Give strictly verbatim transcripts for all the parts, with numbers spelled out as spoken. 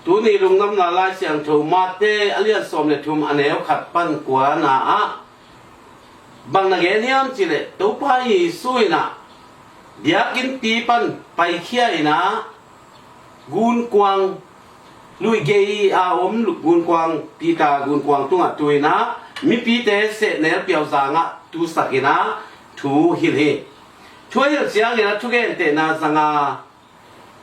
Tuni lungdamna Lai Siangtho Mate a lian sawm le thum a neu khat pan kuana ah bang na gen hiam cih leh Topa Jesu in ah biakinnpi pan paikhia in ah gunkuang, luigei a om gunkuang, Peter gunkuang tungah tu in ah mipite sehnel piauzang ah tusak in ah thu hilh hi. Thu a hilh ciangin ah thugentehna zanga,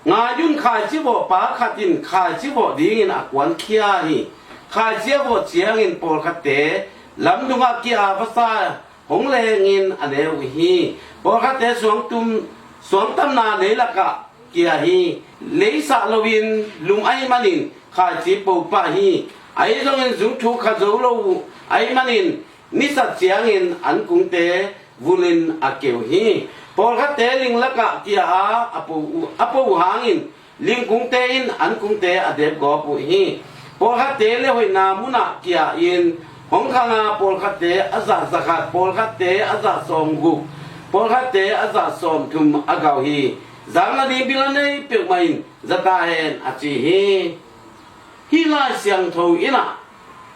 ngai un, khaici vawhpa khat in khaici vawh dingin a kuankhia hi. Khaici a vawh ciangin pawlkhatte lamdungah kia a vasa hong lengin a neu uh hi. Pawlkhatte suangtum, suangtamna leilakah kia hi. Leisah loin lum ahih manin khaici po pah hi. Ahi zongin zungthuk kha zo lo uh ahih manin nisat ciangin ankungte vulin a keu hi. Pawlkhatte ling lakah kia a, a po uh, a po uh hangin lingkungte in ankungte a depgawp uh hi. Pawlkhatte le hoihna munah kia in hong khang a, pawlkhatte a zah zakhat, pawlkhatte a zah sawmguk, pawlkhatte a zah sawmthum a gauh hi. Zak nading bil a nei peuhmah in za ta hen a ci hi. Hih Lai Siangtho in ah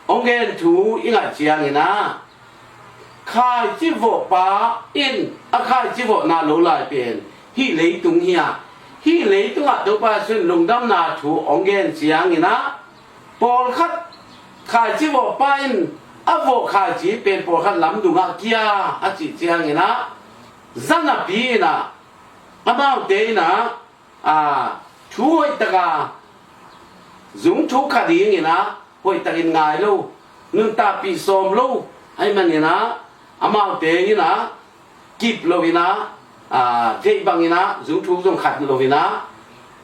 hong gen thu i ngaih ciangin ah, khaici vawhpa in a khaici vawhna lo lai pen hih leitung hi a, hih leitungah Topa Jesu in lungdamna thu hong gen ciangin ah, pawlkhat khaici vawhpa in a vawh khaici pen pawlkhat lamdungah kia a cih ciangin ah, za napi in ah, amaute in ah, a, thu hoihtaka zungthuk kha dingin ah hoihtakin ngai lo, nuntakpih sawm lo ahih manin ah, amaute in ah kip lo in ah, a, theih bangin ah zungthuk zong khat lo in ah,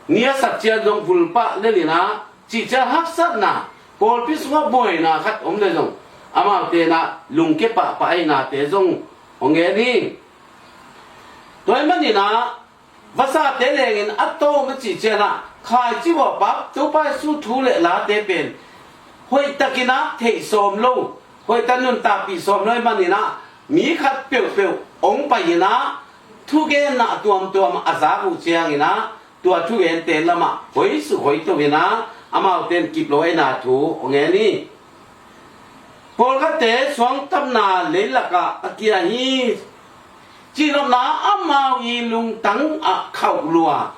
ni a sak ciang zong vulpah lel in ah, cih ciang haksatna, pawlpi sungah buaina khat om le zong amaute in ah lungkia pahpah ahi nate zong hong gen hi. Tua ahih manin ah vasate lengin a tawm a cih ciang ah, khaici vawhpa Topa Jesu thu le late pen hoihtakin ah theih sawm lo, hoihtak nuntakpih sawm lo ahih manin ah, mi khat peuhpeuh hong pai in ah thugenna a tuamtuam a zak uh ciangin ah, tua thugente lamah hoisuk hoito in ah, amaute in kip lo ahihna thu hong gen hi. Pawlkhatte suangtamna leilakah a kia hi. Cihnopna, amau i lungtang ah khauh lua,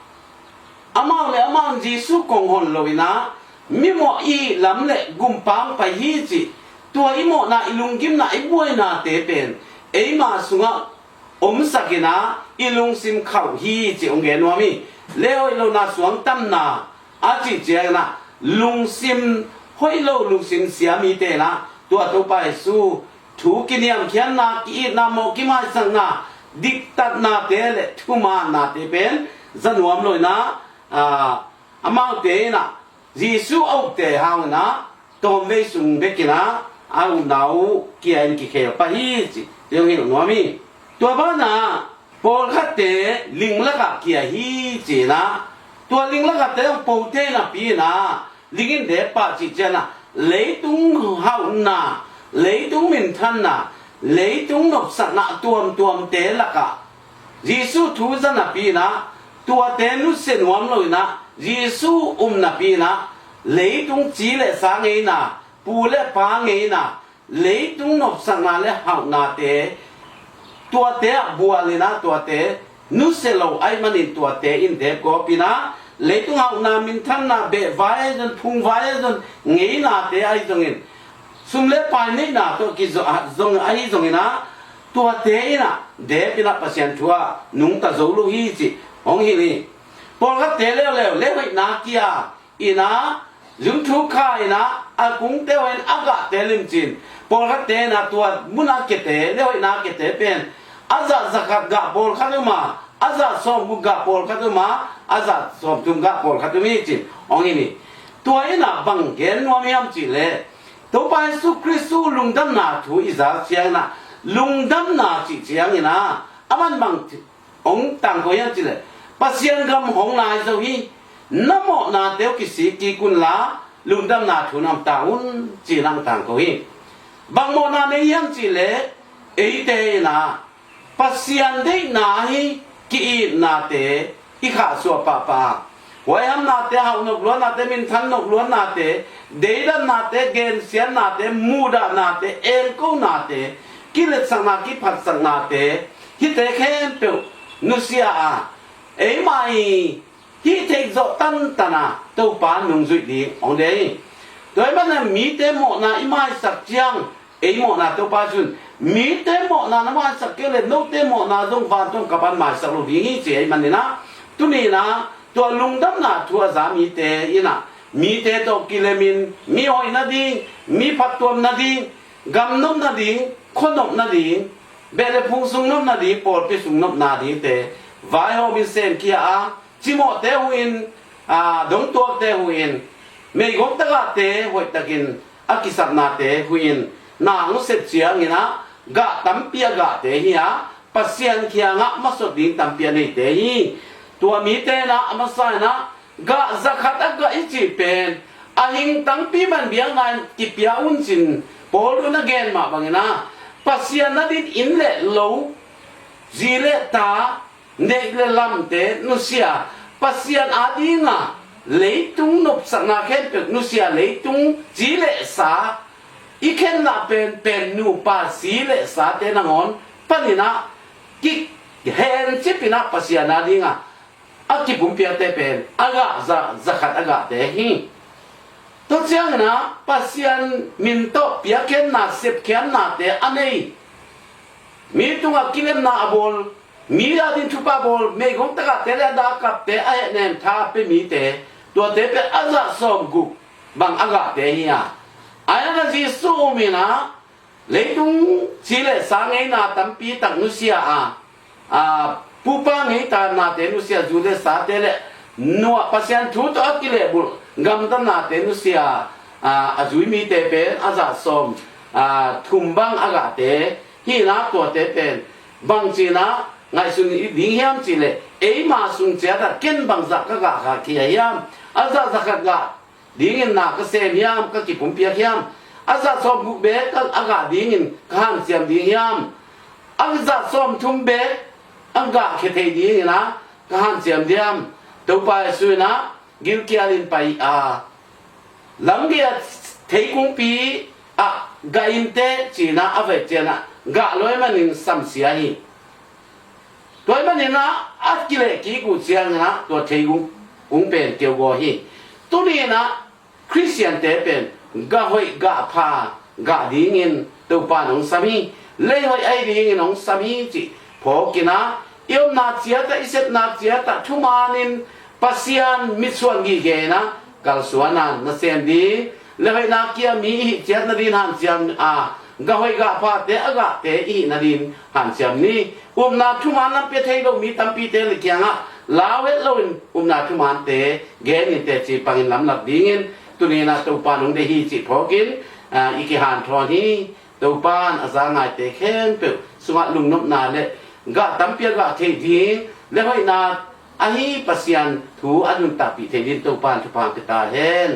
amau le amau in Jesu kong hon lo in ah, mimawh i lam le gumpang pai hi cih, tua i mawhna, i lunggimna, i buainate pen eima sungah omsak in ah i lungsim khauh hi cih hong gen nuam hi. Lehoih lohna suangtamna a cih ciangin ah, lungsim hoih lo, lungsim sia mite in ah tua Topa Jesu thu kiniamkhiatna, ki-itna, mawh kimaisakna, diktatnate le thumaannate pen za nuam lo in ah, a, amaute in ah Jesu a upte hang in ah tawmvei sung bek in ah a upna uh kia in kikhel pah hi cih tua hilh nuam hi. Tua banah pawlkhatte ling lakah kia hi ci in ah, tua ling lakahte zong pote napi in ah ling in dep pah cih ciang ah, leitung hauhna, leitung minthanna, leitung nopsakna a tuamtuamte lakah Jesu thu za napi in ah, tuate nusia nuam lo in ah, Jesu um napi in ah, leitung ci le sa ngeina, pu le pa ngeina, leitung nopsakna le hauhnate, tuate ah bual in ah, tuate nusia lo ahih manin tuate in depgawp in ah, leitung hauhna, minthanna, behvai ahi zong, phungvai ahi zong, ngeinate ahi zongin, sum le pai neihna tawh kizo-, ah, zong ahi zongin ah, tuate in ah dep in ah Pasian thu ah nungta zo lo hi cih hong hilh hi. Pawlkhatte leuleu, lehoihna kia in ah, zungthuk kha in ah, a kungte uh in a gahte limcin, pawlkhatte in ah tua mun a kiate, lehoihna kiate pen a zah zakhat gah pawlkhat um a, a zah sawmguk gah pawlkhat um a, a zah sawmthum gah pawlkhat um hi cin hong hi ni. Tua in ah bang gen nuam hiam cih leh, Topa Jesu Khrist lungdamna thu i zak ciangin ah, lungdamna cih ciangin ah, a man bang hong tangko hiam cih leh, Pasian gam hong nai zo hi, na mawhnate uh kisik kik un la, lungdamna thu na om ta un, ci-in ah hong tangko hi. Bang mawhna nei hiam cih leh, eite in ah Pasian deihna ahi ki-itnate i khahsuah pahpah a, huaihamnate, hauhnop luatnate, minthan nop luatnate, deidatnate, gensiatnate, muhdahnate, engkonate, kiletsakna, kiphatsaknate, hihte khempeuh nusia a, eimah i hih theih zawh tantana Topa nungzuih ding hong deih hi. Tua ahih manin mite mawhna i maisak ciang, ei mawhna Topa Jesu'n, mite mawhna na maisak kei leh note mawhna zong vantung ka pan maisak lo ding hi, ci ahih manin ah, tuni-in ah tua lungdamna thu a za mite in ah, mite tawh kilemin, mi hoih nading, mi phattuam nading, gam nop nading, khua nop nading, beh le phung sung nop nading, pawlpi sung nop nadingte vaihawmin semkhia a, cimawhte huhin, aa, dongtuakte huhin, meigong tagahte hoihtakin a kisapnate huhin na hong sep ciangin ah, gah tampi a gahte hi a, Pasian kiangah masot ding tampi a neite hi. Tua mite in ah a masa in ah, gah zakhat a gah i cih pen a hing tangpi man biakna-in kipia un ci-in Paul in a gen mah bangin ah, Pasian na dingin inn le lo, zi le ta, neih le lamte nusia, Pasian adinga leitung nopsakna khempeuh nusia, leitung ci le sa, i khenna pen, pen nupa, zi le sate nangawn panin ah kihencip in ah Pasian adinga a kipumpiate pen a gah za, zakhat a gahte hi. Tua ciangin ah Pasian min tawh piakkhiatna, sepkhiatnate a nei, mi tungah kilemna a bawl, mi ading thupha bawl, meigong tagahte le a dakapte a hehnem tha a pia mite, tuate pen a zah sawmguk bang a gahte hi a. Ahi zongin Jesu um in ah leitung ci le sa ngeina tampi tak nusia a, aa, pupa ngeina nate nusia, zu le sate le nuam, Pasian thu tawh a kilehbulh gamtatnate nusia, aa, a zui mite pen a zah sawm, aa, thum bang a gahte hi in ah, tuate pen bangci in ah ngaihsun ding hiam cih leh, eima sung ciat ah ken bangzah ka gah kha khia hiam? A zah zakhat gah dingin na ka sem hiam, ka kipumpiak hiam? A zah sawmguk bek a gah dingin ka hanciam ding hiam? A zah sawmthum bek a gah khia thei dingin ah ka hanciam diam? Topa Jesu in ah gilkialin pai a, lamgei ah theikungpi ah gah in teh ci in ah a vei ciang ah gah lo ahih manin samsia hi. Tua ahih manin ah a kilehkik uh ciangin ah tua theikung pen keugaw hi. Tuni in ah Khristiante pen gah hoih gah pha gah dingin Topa in hong sam hi. Lei hoih ahi dingin hong sam hi cih phawk in ah, i omna ciat ah, i sepna ciat ah thumanin Pasian mitsuan gige in ah kalsuan a nasem ding, lei hoihna kia mi i hih ciat nadingin hanciam a, gah hoih gah phate a gahte i hih nadingin hanciam ni. Upna thuman lam pia thei lo mi tampite le kiangah lau het loin upna thumante gen in teh ci pangin lamlak dingin tuni in ah Topa in hong deih hi cih phawkin, aa, i kihanthawn hi. Topa in a za ngaite khempeuh sungah lungnopna le gah tampi a gah theih ding, lei hoihna ahi Pasian thu a nuntakpih theih dingin Topa in thupha hong pia ta hen.